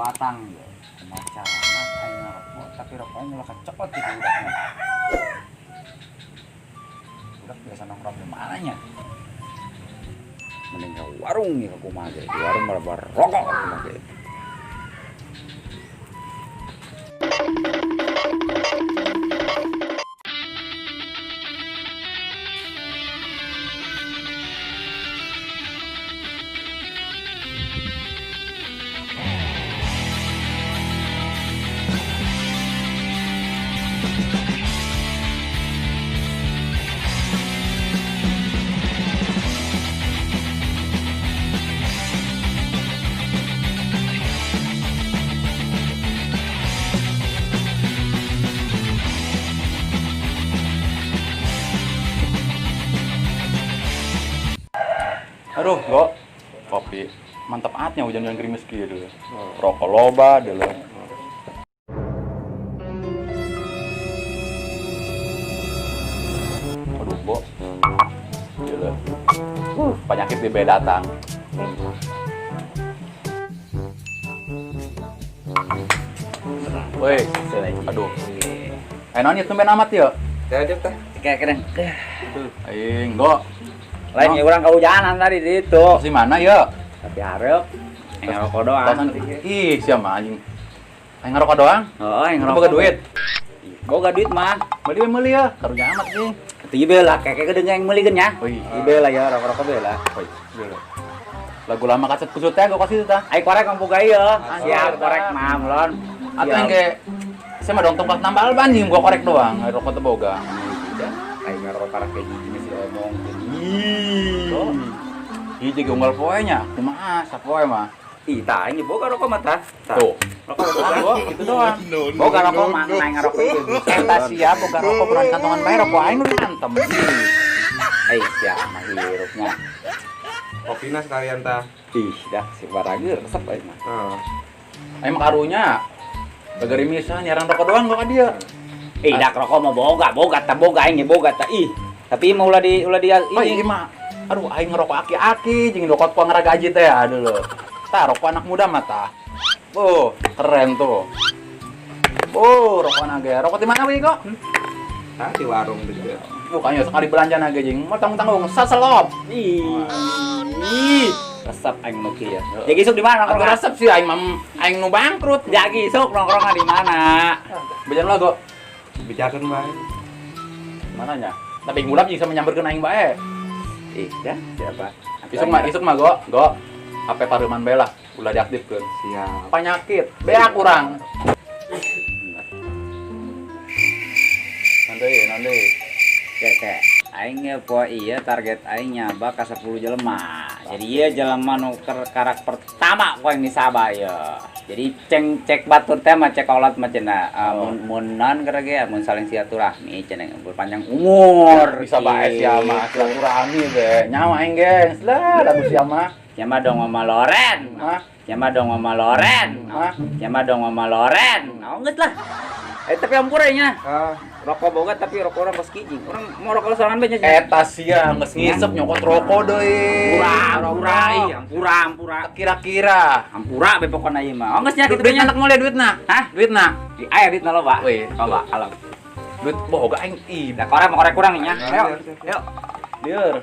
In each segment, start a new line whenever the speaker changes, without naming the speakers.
Sabatang ya. Kumaha carana aing ngarokok tapi rokoknya ulah kecepet gitu budaknya. Budak biasa nongkrong di mana nya? Mending ke warung ya kumaha ge. Di warung malah rokok kumaha ge.
Aduh, Go. Kopi. Mantap atnya hujan-hujan gerimis gitu. Rokok loba dulu. Aduh, Bo. Gila. Penyakit di B datang. Woi, aduh. Non ieu tumben amat ya.
Teh teh.
Kayak keren.
Aing, Go.
Lain ya orang kehujanan tadi di itu.
Di mana ya?
Tapi hareup yang ngerokok doang.
Ih, siapa anjing? Aing ngerokok doang?
Oh, yang ngerokok.
Boga duit.
Boga duit mah.
Beli we meuli ya, karunya amat sih.
Atuh ieu lah kayak gede yang meuli ya.
Wih,
ieu lah ya rokok-rokok be lah.
Wih, lagu lama kaset kusut teh gua kasih tah.
Ai korek mah boga ieu. Siap korek mah mulon.
Atuh yang ge saya mah dong tempat nambal ban jeung gua korek doang, ai rokok teh boga.
Aing ngerokok karek kayak gini sih omong.
Ih, jadi unggal poe nya. Kumaha sapoe mah.
Ih, tah aing boga rokok mah tah.
Tuh.
Rokok boga
gitu doang.
Boga rokok mah aing ngerokok ieu.
Eta sia boga rokok bukan kantongan bae rokok aing nu antem.
Eh, sia mah hirupnya.
Kopina sekalian tah.
Ih, dah si barageur resep aing mah.
Heeh.
Aing mah karunya. Bagarimisan nyaran rokok doang kok ka dia.
Ih, dak rokok mah boga, boga tah boga aing ge boga tah. Ih, tapi mah ulah di
Oh, iya mah. Aduh, aing ngerokok aki-aki jeung rokok pangragaji teh aduh lho. Tah rokok anak muda mah tah. Oh, keren tuh. Oh, rokok naga. Rokok di mana wi kok?
Tah di warung gitu.
Bukannya sekali belanja naga jeung mau tanggung-tanggung saselop.
Ih, resep aing nu kieu ya. Jadi isuk di mana nongkrong?
Resep sih aing mah aing nu bangkrut.
Jadi isuk nongkrong di mana?
Bejan lah, Go.
Bijakeun bae.
Mananya? Tapi ngulap jeung bisa menyamberkeun aing bae.
Ih, dah siapa?
Isuk mah Go, Go. HP pareuman bae lah, ulah diaktifkeun.
Siap.
Penyakit, beak kurang. Nanti.
Kayak aing ge poe ieu target aing nyaba ka 10 jelema. Jadi ieu jelema nu karak pertama ku aing di Sabah ieu. Jadi ceng cek batur teh mah cek aulat mah cenah. Mun naon keur ge mun saling silaturahmi cenah berpanjang umur.
Bisa bae sia mah silaturahmi be. Nyawa aing ge. Lah lagu sia mah.
Nya mah dong mama Loren.
Hah?
Nya mah dong mama Loren.
Hah?
Nya mah dong mama Loren. Nah, geus lah. Tapi ampura nya. Rokok boga tapi rokok orang kos kijing. Orang mau rokok sorangan bae nya.
Eta sia geus ngisep nyokot rokok deui.
Ampura, ampura.
Kira-kira.
Ampura be pokona ieu mah. Oh geus nya kitu
Duit
nya.
anak mulai duitna.
Hah?
Duitna.
Di aya duitna loba.
Wih,
loba kalem.
Duit boga aing ih.
Da korek mau korek kurang nya. Ayo. Ayo.
Lieur.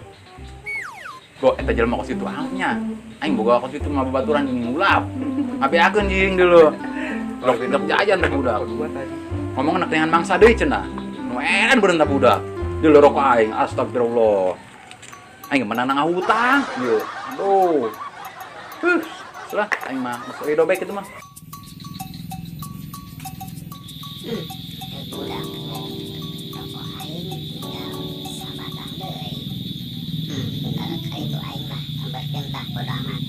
Go eta jelema kos kitu nya. Aing boga kos kitu mah babaturan jeung ngulap. Ngabeakeun jeung dulu. Lok dok jajan teh budak. Ngomong anak dengan mangsa deui cenah. Nu edan beureun tah budak. Dulu rokok aing, astagfirullah. Aing menang ngahutang. Yo. Aduh. Lah aing mah geus rido bae kitu mah.
Budak rokok aing tinggal sabatang deui. Karena itu aing mah amberkeun tah bodo amat.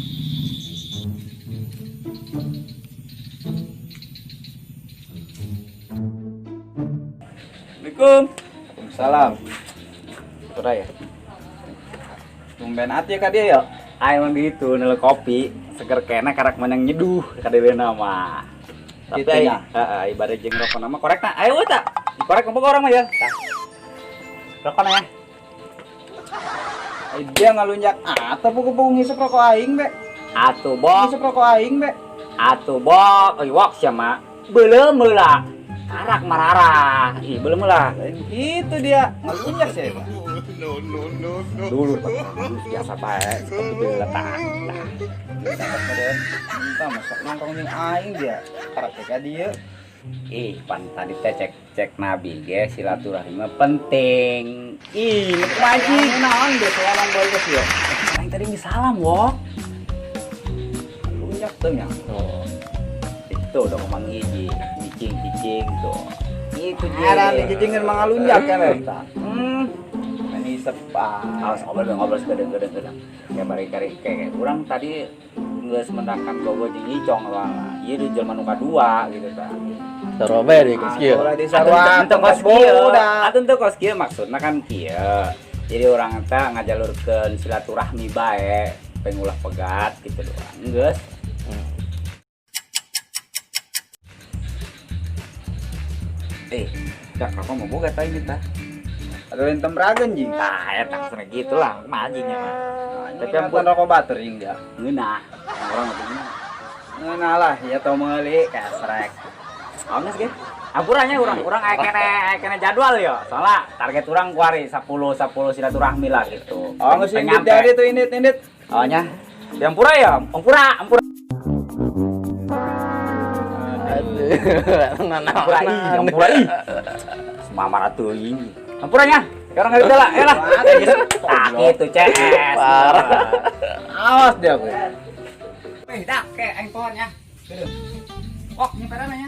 Assalamualaikum.
Waalaikumsalam. Sudah ya. Tumben ati ka dia ya.
Aing mah gitu nele kopi, seger kena karak menang nyeduh ka dewe mah. Tapi
Gitu nya.
heeh, ibadah jeung rokok mah korek na. Ayo tah. Dikorek boga orang mah ya. Tah. Rokok ya.
Ai dia ngalunjak atuh pugu-pugu ngisep rokok aing be.
Atuh, Bok.
Ngisep rokok aing be.
Atuh bok, euy wok sia mah. Beuleum heula. Karak mararah. Ih, beuleum heula.
Itu dia, ngelunjak sih.
No no no no.
Dulu biasa bae, seperti heula tah.
Entah masak nongkrong jeung aing dia. Karak teh ka dieu.
Ih, pan tadi teh cek nabi ge silaturahmi mah penting. Ih, wajib
Naon dia salaman bae geus ieu.
Aing tadi geus salam, wok.
Lunjak teu nya.
Tuh. Itu udah ngomong hiji, cicing-cicing tuh. Itu je.
Ada dicicingkeun mah ngalunjak kan eta. Manis sepa.
Awas ngobrol segedeng-gedeng. Kayak bari-bari kayak urang tadi geus mendakan gogo jeung Icong soalna. Ieu di jelema nu kadua gitu tah.
Sarua bae deui kos kieu.
Atuh disarua.
Atuh kos kieu. Atuh teu kos kieu maksudna kan kieu. Jadi urang teh ngajalurkeun silaturahmi bae, pengulah pegat gitu doang. Geus. Dak rokok mau boga tah ini tah.
Ada yang tembragen jing.
Tah, eta maksudna gitu lah, kumaha jingnya mah.
Tapi ampun rokok bater jing dia.
Ngeunah. Urang mah ngeunah.
Ngeunah lah, ya tau meuli kasrek.
Oh, geus ge. Ampuranya urang aya kene jadwal yo. Soalnya target urang kuari 10 silaturahmi lah gitu.
Oh, geus indit dari tuh indit.
Oh nya. Di ampura ya, ampura. Ampura ih. Semamar atuh ini. Ampuranya. Sekarang enggak lah, ya lah. Tah gitu CS.
Parah.
Awas dia gue.
Eh, dak ke aing pohonnya. Oh, nyepedana nya.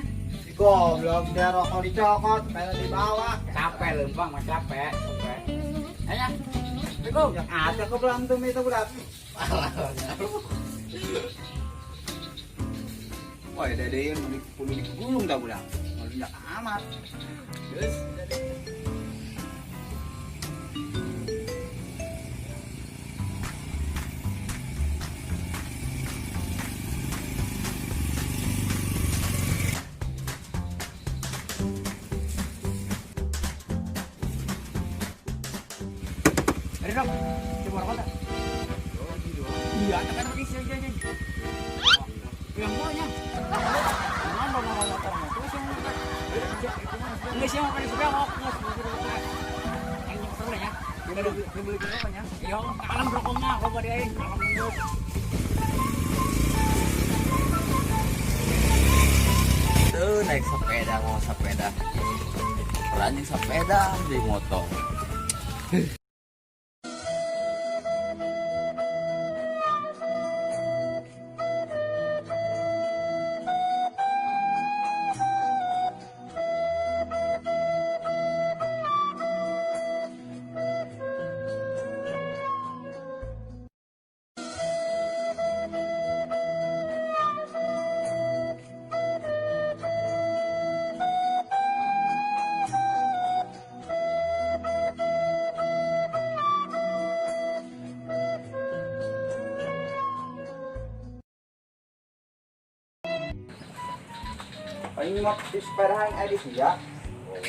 Goblok, dia rokok dicokot, sepeda dibawa.
Capek lempang mah capek. Ayo. Assalamualaikum.
Ada ke berantem itu budak. Wah, dede yang perlu digulung dah budak. Ngelunjak amat. Terus
Mari dong. Coba rokok tak? Iya, tekan lagi sih, sih, sih. Yang bolanya. Mana mau motor terus yang enggak sih mau kali sepeda mau yang motor ya. Beli rokoknya. Iya, kalem rokoknya, rokok dia aing, kalem geus.
Tuh naik sepeda mau sepeda. Anjing sepeda di motor.
Aing mah di sepeda aing aya di sia.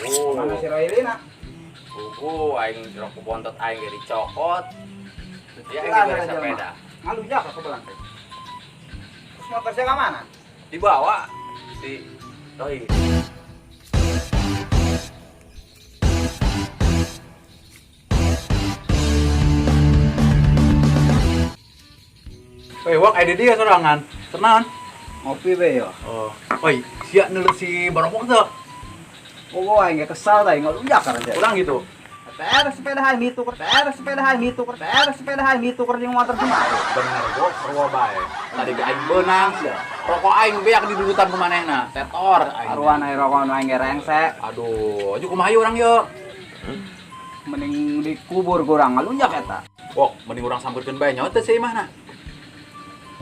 Oh.
Mana si Roylina?
Oh, aing rokok bontot aing ge dicokot. Dia aing diberi sepeda.
Ngalunjak ka belang teh. Terus motor saya ka mana?
Dibawa si Roy. Weh, wak aya di dia sorangan. Tenang.
Ngopi be yo.
Oh. Oi, sia neuleuh si barokok teu.
Oh, aing ge kesal tah ngalunjak ka teh.
Urang gitu.
Teh sepeda aing dituker, teh sepeda aing dituker, teh sepeda aing dituker jeung motor kumaha.
Bener gua sarua bae. Tadi ge aing beunang sia. Rokok aing beak di dudutan ku manehna, tetor aing.
Aruan aing rokok nu aing ge rengsek.
Aduh, aju kumaha ieu urang ieu?
Mending dikubur kurang ngalunjak eta.
Wok, mending urang sampeurkeun bae nyawa teh si imahna.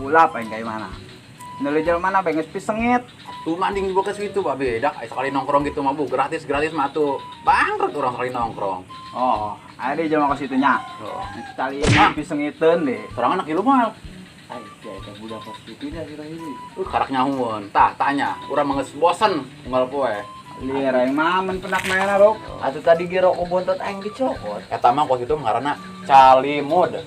Ulap aing ka imahna. Neuleuh jelema mana bae geus pisengit.
Tuh manding dibawa ke situ bah beda. Sekali nongkrong gitu mah bu, gratis mah tuh. Bangkrut orang sekali nongkrong.
Oh, ada jelema ke situ nya.
Oh.
Sekali pisengiteun deh.
Sorangan anak ilu moal.
Ai, sia eta budak kos kitu nya si Rohili.
Karak nyahueun. Tah, tanya. Urang mah geus bosen unggal poe.
Lieur aing mah mun penak mainna, Rok.
Atuh tadi ge rokok bontot aing dicokot.
Eta mah kos kitu ngaranna calimud.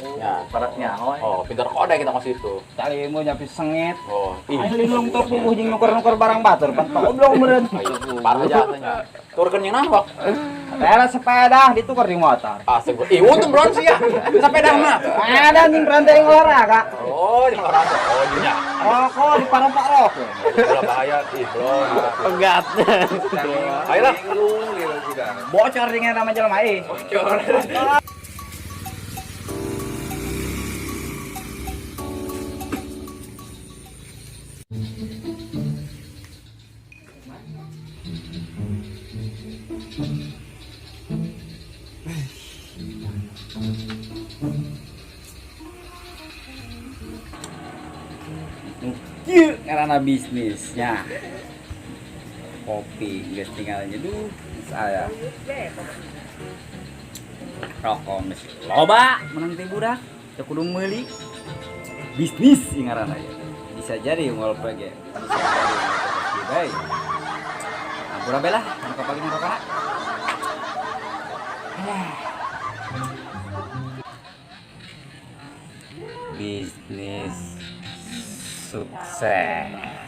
Ya.
Paratnya oh.
Oh, pintar kode kita kos itu.
Cari mau nyampe sengit.
Oh, ih.
Aing linglung teh puguh jeung nuker-nuker barang batur pan goblok meureun.
Parah aja katanya. Turkeun yang nambok.
Tera sepeda ditukar di motor.
Asik. Ih, untung bron sih ya. Sepeda mah.
Ada anjing rantai olahraga.
Oh, yang olahraga. Oh, iya.
Rokok di parompak rokok.
Udah bahaya. Ih, bro.
Pegat.
Ayolah.
Bocor dengan nama jelema ih.
Bocor.
Ieu ngaranna bisnisnya. Kopi geus tinggal nyeduh saya. Rokok geus loba menang teh budak, teu kudu meuli. Bisnis ieu ngaranna ieu. Bisa jadi unggal poe ge. Bisa jadi unggal poe ge. Ampura bae lah, anu kapagi ngarokona. Bisnis sukses.